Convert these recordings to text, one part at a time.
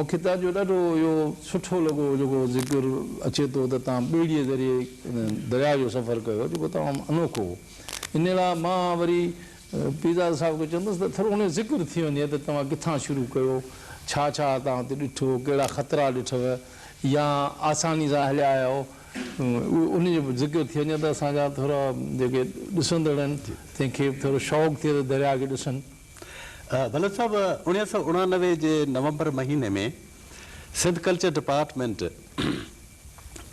مون کي توهان جو ڏاڍو اهو سٺو لڳو جيڪو ذڪر اچي ٿو ته توهان ٻيڙيء ذريعي درياء جو سفر ڪيو جيڪو تمام انوکو هو. ان لاء مان وري پيرزاده صاحب کي چوندس ته ٿورو ان جو ذڪر ٿي وڃي ته توهان ڪٿان شروع ڪيو، ڇا ڇا توهان اتي ڏٺو، ڪهڙا خطرا ڏٺو يا آساني سان هليا آيا آهيو، ان جو به ذڪر ٿي وڃي ته اسان جا ٿورا جيڪي ڏسندڙ آهن تنهن کي به ٿورو شوق ٿئي ته درياء کي ڏسن. بلوچ صاحب 1989 جي نومبر مهيني ۾ سنڌ ڪلچر ڊپارٽمينٽ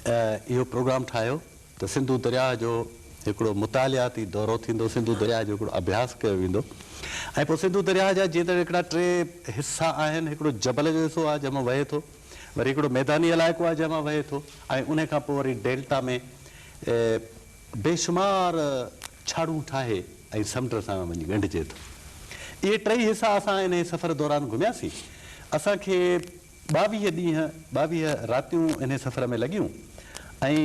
اهو پروگرام ٺاهيو ته سنڌو درياهه جو هڪڙو مطالعاتي دورو ٿيندو، سنڌو درياهه جو هڪڙو اڀياس ڪيو ويندو ۽ پوء سنڌو درياهه جا جيئن ته هڪڙا ٽي حصا آهن، هڪڙو جبل جو حصو آهي جنهن مان وهي ٿو، وري هڪڙو ميداني علائقو آهي جنهن مان وهي ٿو ۽ انهي کان پوء وري ڊيلٽا ۾ بيشمار ڇاڙون ٺاهي ۽ سمنڊ سان وڃي ڳنڍجي ٿو. اهي ٽئي حصا اسان انهي سفر دوران گهمياسين. اسان کي 22 ڏينهن 22 راتيون انهي سفر ۾ لڳيون ۽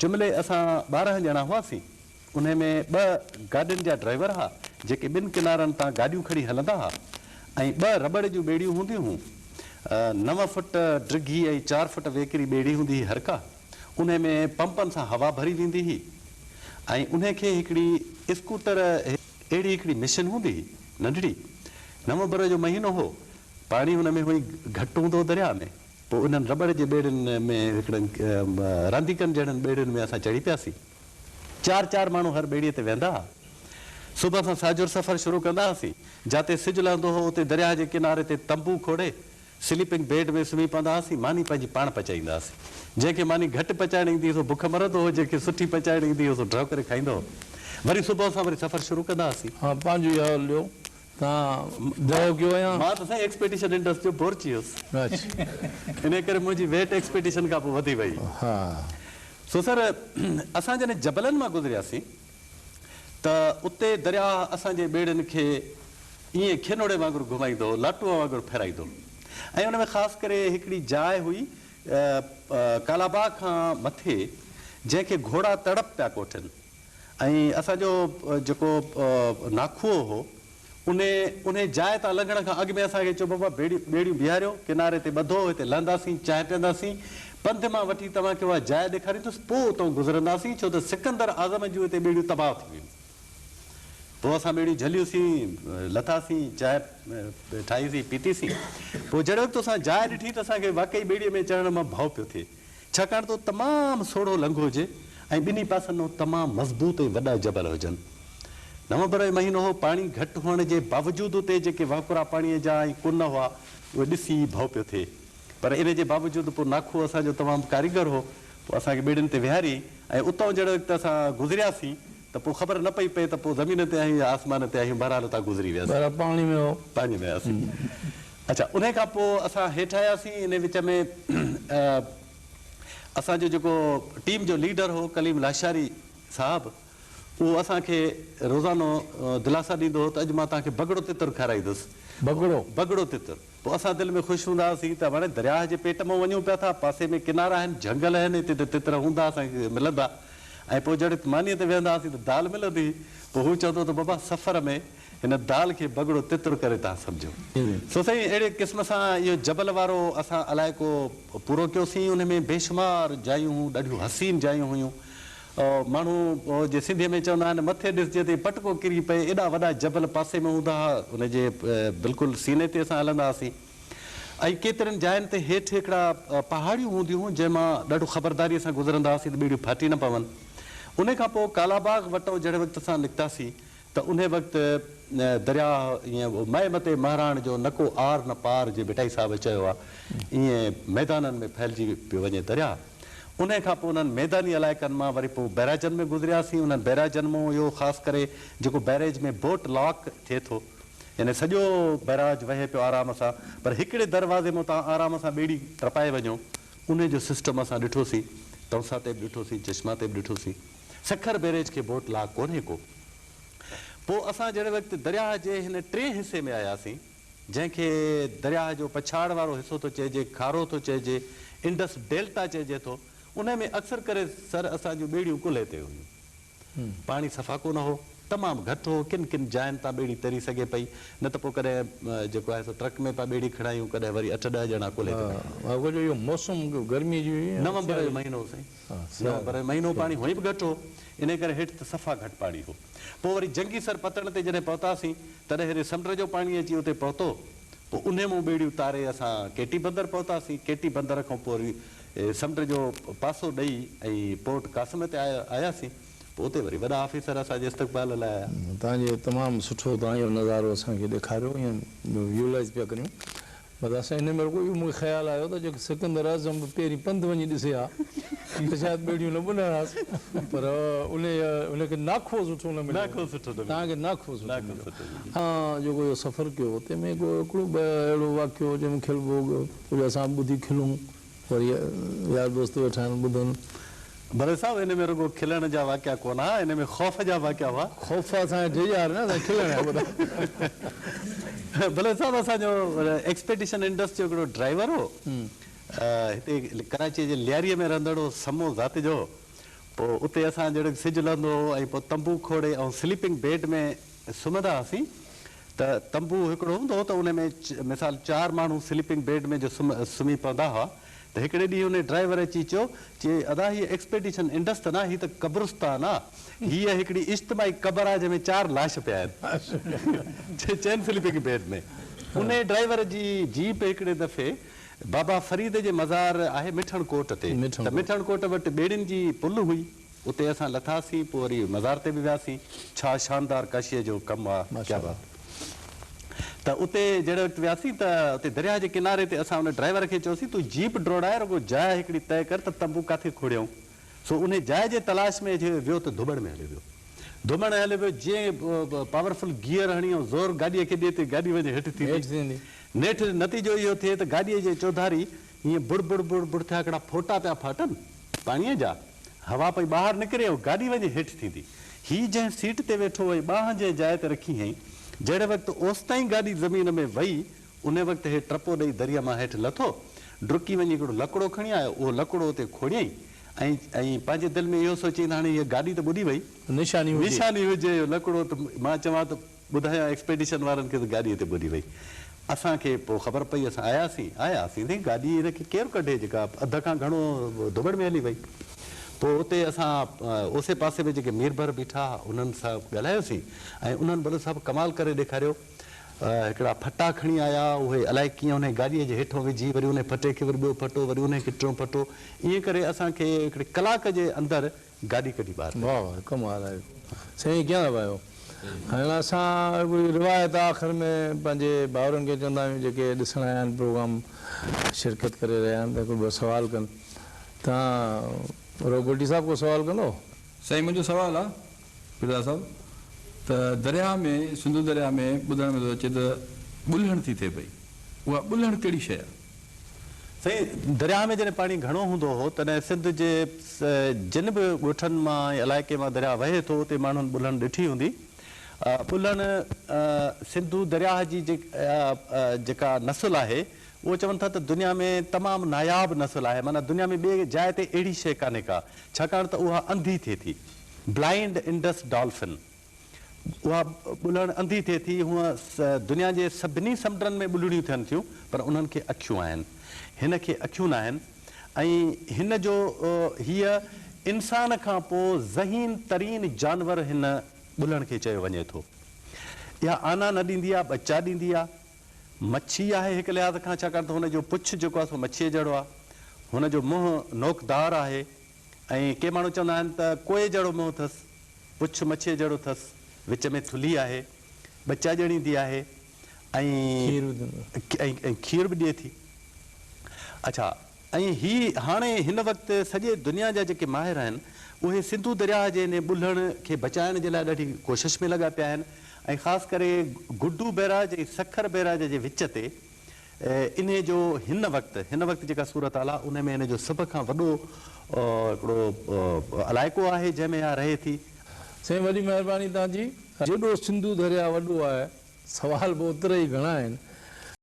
جملي اسان 12 ڄڻا هئاسين. انهي ۾ ٻه گاڏين جا ڊرائيور ها جيڪي ٻن ڪنارن تان گاڏيون کڻي هلندا ها ۽ ٻه رٻڙ جون ٻيڙيون هونديون هون. 9 فٽ ڊگهي ۽ 4 فٽ ويڪري ٻيڙي هوندي هئي هرڪا. انهي ۾ پمپن سان هوا ڀري ويندي هئي ۽ انهي کي هڪڙي اسڪوٽر اهڙي هڪڙي مشن هوندي هئي ننڍڙي. نومبر جو مهينو هو. پاڻي ان ۾ هونئن گهٽ هوندو هو درياء ۾. پوء انهن رٻڙ جي ٻيڙين ۾ هڪڙن رانديڪن جهڙن ٻيڙين ۾ اسان چڙهي پياسين. چار چار ماڻهو هر ٻيڙيء تي ويهندا ها. صبح سان ساجهر سفر شروع ڪندا هئاسين. جاتي سج لهندو هو اتي درياهه جي ڪناري تي تنبو کوڙي سليپنگ بيڊ ۾ سمهي پوندا هئاسين. ماني پنهنجي پاڻ پچائيندا هئاسين. جنهن کي ماني گهٽ پچائڻ ايندي هئي سو بک مرندو هو، جنهن کي سٺي پچائڻ ايندي هئي سو ڍؤ ڪري کائيندو هو. وري صبح سان وري سفر شروع ڪندا هئاسين. ها پنهنجو ئي حال ڏيو. توهان ڍؤ ڪيو يا؟ مان ته سائين ايڪسپيڊيشن انڊس جو بورچي هيس. انهيء ڪري منهنجي ويٽ ايڪسپيڊيشن کان پوء وڌي وئي. سو سر اسان جڏهن جبلن مان گذرياسين ته اتي درياهه اسان جي ٻيڙين کي ائين کينوڙي وانگر گهمائيندو هو، لاٽونء وانگر ڦيرائيندو هو ۽ ان ۾ خاص ڪري هڪڙي جاء هئي ڪالاباغ کان مٿي جنهن کي گهوڙا تڙپ پيا ڪوٺين ۽ اسان جو جيڪو ناکوئو هو انهي انهي جاء تان لنگهڻ کان اڳ ۾ اسان کي چيو بابا ٻيڙيون بيهاريو، ڪناري تي ٻڌو، هتي لهنداسين، چانهه پيئنداسين، پنڌ مان وٺي توهان کي اها جاء ڏيکاريندس، پوء اتئون گذرنداسين، ڇو ته سڪندر اعظم جون هتي ٻيڙيون تباهه ٿي ويون. پوء اسان ٻيڙيون جهليوسين، لٿاسين، چانهه ٺاهيسين، پيتيسين. پوء جهڙي وقت اسان جاء ڏٺي ته اسان کي واقعي ٻيڙيء ۾ چڙهڻ مان ڀؤ پيو ٿئي. ڇاڪاڻ ته تمام سوڙهو لنگهه هجي ۽ ٻنهي پاسن ڏانهن تمام مضبوط ۽ وڏا جبل هجن. نومبر جو مهينو هو، پاڻي گهٽ هئڻ جي باوجود اتي جيڪي وهڪرا پاڻيء جا ۽ ڪن هئا، اهي ڏسي ئي ڀؤ پيو ٿئي. پر ان جي باوجود پوء ناکو اسان جو تمام ڪاريگر هو، پوء اسان کي ٻيڙين تي ويهاريائين ۽ اتئون جهڙي وقت اسان گذرياسين ته پوء خبر نه پئي پئي ته پوء زمين تي آهيون يا آسمان تي آهيون، بهرحال اتان گذري وياسين. بهرحال پاڻي ۾ هو. پاڻي ۾ هياسين. اڇا انهي کان پوء اسان هيٺ آياسين انهي وچ ۾ اسان جو جيڪو ٽيم جو ليڊر هو ڪليم لاشاري صاحب اهو اسان کي روزانو دلاسا ڏيندو هو ته اڄ مان توهان کي بگڙو تتر کارائيندس. بگڙو؟ بگڙو تتر. پوء اسان دل ۾ خوش هوندا هئاسين ته هاڻي درياهه جي پيٽ مان وڃون پيا ٿا پاسي ۾ ڪنارا آهن جهنگل آهن هتي ته تتر هوندا اسان کي ملندا ۽ پوء جڏهن مانيء تي ويهندا هئاسين ته دال ملندي هئي پوء هو چوندو هو ته بابا سفر ۾ هن دال کي بگڙو تتر ڪري توهان سمجهو. سو سائين اهڙي قسم سان اهو جبل وارو اسان علائقو پورو ڪيوسين. ان ۾ بيشمار جايون هيون، ڏاڍيون حسين جايون هيون. ماڻهو جي سنڌيء ۾ چوندا آهن مٿي ڏسجي ته پٽڪو ڪري پئي، ايڏا وڏا جبل پاسي ۾ هوندا ها، ان جي بلڪل سيني تي اسان هلندا هئاسين. ۽ ڪيترين جاين تي هيٺ هڪڙا پهاڙيون هونديون هيون، جنهن مان ڏاڍو خبرداريء سان گذرندا هئاسين ته ٻيڙيون ڦاٽي نه پون. ان کان پوء ڪالاباغ وٽئون جهڙي وقت اسان نڪتاسين ته انهي وقت درياهه ائين مئي متي مهراڻ جو نه ڪو آر نه پار جي ڀٽائي صاحب چيو آ ائين ميدانن ۾ ڦهلجي پيو وڃي درياهه. انهي کان پوء انهن ميداني علائقن مان وري پوء بئراجن ۾ گذرياسين انهن بئراجن مون اهو خاص ڪري جيڪو بئريج ۾ بوٽ لاڪ ٿئي ٿو يعني سڄو بئراج وهي پيو آرام سان پر هڪڙي دروازي مون تان آرام سان ٻيڙي ٽپائي وڃو انهي جو سسٽم اسان ڏٺوسين تونسا تي به ڏٺوسين چشما تي به ڏٺوسين. سکر بئريج کي بوٽ لاڪ ڪونهي ڪو. پوء اسان جهڙي وقت درياهه جي هن ٽئين حصي ۾ آياسين، جنهن کي درياهه جو پڇاڙ وارو حصو ٿو چئجي، کارو ٿو چئجي، انڊس ڊيلٽا چئجي ٿو، انهي ۾ اڪثر ڪري سر اسان جون ٻيڙيون ڪلهي تي هيون. پاڻي صفا ڪو نه هو. تمام گهٽ هو، ڪن ڪن جاين تان ٻيڙي تري سگهي پئي، نه ته پوء ڪڏهن جيڪو آهي سو ٽرڪ ۾ پيا ٻيڙي کڻايون، ڪڏهن وري اٺ ڏهه ڄڻا ڪلهي تي کڻي. ها جو اهو موسم گرمي جي هئي يا نومبر جو مهينو هو سائين. نومبر جو مهينو پاڻي هونئن به گهٽ هو، انهيء ڪري هيٺ ته صفا گهٽ پاڻي هو. پوء وري جنگي سر پتڻ تي جڏهن پهتاسين، تڏهن هيڏي سمنڊ جو پاڻي اچي اتي پهتو. پوء انهيء مون ٻيڙيون تاري اسان ڪيٽي بندر پهتاسين. ڪيٽي بندر کان پوء وري سمنڊ جو پاسو ڏئي ۽ پورٽ قاسم تي آياسين. پوء اتي وري وڏا آفيسر اسان جي استقبال لاء آيا. توهان جي تمام سٺو توهان اهو نظارو اسان کي ڏيکاريو ائين ويولائيز پيا ڪريون. بس اسان ان ۾ رڳو اهو مون کي خيال آيو ته جيڪو سڪندر اعظم به پهرين پنڌ وڃي ڏسي ها ته شايد ٻيڙيون نه ٻڏن هاس پر ان کي ناکو سٺو نه مليو. ناکو سٺو نه مليو. توهان کي ناکو سٺو مليو. اوهان جيڪو اهو سفر ڪيو تنهن ۾ ڪو هڪڙو ٻه اهڙو واقعو جنهن ۾ کلبو ڪجهه اسان به ٻڌي کلون وري يار دوست ويٺا آهن ٻڌن. بلوچ صاحب ان ۾ رڳو کلڻ جا واقعا ڪونه ها ان ۾ خوف جا واقعا هئا. خوف اسان کي ڊيڄار نه اسان کي کلڻ آيو ٻڌاء. بلوچ صاحب اسان جو ايڪسپيڊيشن انڊس جو هڪڙو ڊرائيور هو هتي ڪراچيء جي لياريء ۾ رهندڙ هو سمو ذات جو هو پوء اتي اسان جهڙوڪ سج لهندو هو ۽ پوء تنبو کوڙي ۽ سليپنگ بيڊ ۾ سمهندا هئاسين ته تنبو هڪڙو هوندو هو ته ان ۾ مثال چار ماڻهو سليپنگ بيڊ ۾ جو سمهي پوندا هئا ته هڪڙي ڏينهن انهي ڊرائيور اچي چيو، چي ادا هيء ايڪسپيڊيشن انڊس ته نه، هي ته قبرستان آ. هيء هڪڙي اجتماعي قبر آ جنهن ۾ چار لاش پيا آهن. چئن سليپنگ بيڊ ۾. انهي ڊرائيور جي جيپ هڪڙي دفعي بابا فريد جي مزار آهي مٺڻ ڪوٽ تي ته مٺڻ ڪوٽ وٽ ٻيڙين جي پل هئي اتي اسان لٿاسين پوء وري مزار تي به وياسين ڇا شاندار ڪاشيء جو ڪم آ ڪيا بات. ته اتي جهڙي وقت وياسين ته اتي درياهه جي ڪناري تي اسان ان ڊرائيور کي چيوسين تون جيپ ڊوڙائي رڳو جاء هڪڙي طئي ڪر ته تنبو ڪاٿي کوڙيائون. سو انهي جاء جي تلاش ۾ جي ويو ته ڌوٻڻ ۾ هليو ويو. ڌوٻڻ ۾ هليو ويو جيئن پاورفل گيئر هڻي ۽ زور گاڏيء کي ڏئي ته گاڏي وڃي هيٺ ٿيندي. نيٺ نتيجو اهو ٿئي ته گاڏيء جي چوڌاري هيئن بڙ بڙ بڙ بڙ ٿيا هڪڙا ڦوٽا پيا ڦاٽن پاڻيء جا. هوا پئي ٻاهر نڪري ۽ گاڏي وڃي هيٺ ٿيندي. هي جنهن سيٽ تي ويٺو هو ۽ ٻانهن جنهن جاء تي رکي هئائين، جهڙي وقت اوستائين گاڏي زمين ۾ وئي، انهي وقت هي ٽپو ڏئي دريء مان هيٺ لٿو. ڊڪي وڃي هڪڙو لڪڙو کڻي آيو. اهو لڪڙو اتي کوڙيائين ۽ ۽ پنهنجي دل ۾ اهو سوچيائين ته هاڻي هيء گاڏي ته ٻڏي وئي. نشاني هجي. نشاني هجي اهو لڪڙو ته مان چوان ته ٻڌايان ايڪسپيڊيشن وارن کي ته گاڏي هتي ٻڏي وئي. اسان کي پوء خبر پئي اسان آياسين، آياسين سائين گاڏي هن کي ڪير ڪڍي جيڪا اڌ کان گهڻو ڌوٻڻ ۾ هلي وئي. پوء اتي اسان اوسي پاسي ۾ جيڪي ميربحر بيٺا ها انهن سان ڳالهايوسين ۽ انهن بلوچ صاحب ڪمال ڪري ڏيکاريو. هڪڙا ڦٽا کڻي آيا اهي الائي ڪيئن انهي گاڏيء جي هيٺون وجهي وري انهي ڦٽي کي وري ٻيو ڦٽو وري انهي کي ٽيون ڦٽو ائين ڪري اسان کي هڪڙي ڪلاڪ جي اندر گاڏي ڪڍي ٻاهر ڪڍي. واھ واھ ڪمال آهي سائين ڪيئن ٿا پايو هاڻ اسان هڪڙي روايت آخر ۾ پنهنجي ڀائرن کي چوندا آهيون جيڪي ڏسڻ آيا آهن پروگرام شرڪت ڪري رهيا آهن ته هڪڙو ٻه سوال ڪن توهان روبوٽي صاحب ڪو سوال ڪندو. سائين منهنجو سوال آ پيرزاده صاحب ته درياهه ۾ سنڌو درياهه ۾ ٻڌڻ ۾ ٿو اچي ته ٻلهڻ ٿي ٿئي پئي اها ٻلهڻ ڪهڙي شيء آ؟ سائين درياهه ۾ جڏهن پاڻي گهڻو هوندو هو تڏهن سنڌ جي جن به ڳوٺن مان ۽ علائقي مان درياهه وهي ٿو اتي ماڻهن ٻلهڻ ڏٺي هوندي. ٻلهڻ سنڌو درياهه جي جيڪا نسل آهي اهو چون ٿا ته دنيا ۾ تمام ناياب نسل آهي معنيٰ دنيا ۾ ٻي جاء تي اهڙي شيء ڪانهي ڪا ڇاڪاڻ ته اها انڌي ٿئي ٿي بلائنڊ انڊس ڊالفن. اها ٻلهڻ انڌي ٿئي ٿي. هونء دنيا جي سڀني سمنڊن ۾ ٻلهڻيون ٿين ٿيون، پر انهن کي اکيون آهن. هن کي اکيون ناهن ۽ هن جو هيء انسان کان پوء ذهين ترين جانور هن ٻلهڻ کي چيو وڃي ٿو. اها آنا نه ڏيندي آ، ٻچا ڏيندي آ. مڇي آهي هڪ لحاظ کان، ڇاڪاڻ ته هن جو پڇ جيڪو آهي سو مڇيء جهڙو آ. هن جو منهن نوڪدار آهي ۽ ڪي ماڻهو چوندا آهن ته ڪوئي جهڙو منهن اٿس. پڇ مڇيء جهڙو ٿس، وچ ۾ ٿلهي آهي، ٻچا ڄڻيندي آهي ۽ کير به ڏئي ٿي. اڇا ۽ هي هاڻي هن وقت سڄي دنيا جا جيڪي ماهر آهن اهي سنڌو درياهه جي انهي ٻلهڻ کي بچائڻ جي لاء ڏاڍي ڪوشش ۾ لڳا پيا آهن ۽ خاص ڪري گڊو بئراج ۽ سکر بئراج جي وچ تي انهي جو هن وقت هن وقت جيڪا صورتحال آهي انهي ۾ ان جو سڀ کان وڏو هڪڙو علائقو آهي جنهن ۾ اها رهي ٿي. سائين وڏي مهرباني توهان جي. جيڏو سنڌو درياء وڏو آهي سوال به اوترا ئي گهڻا آهن.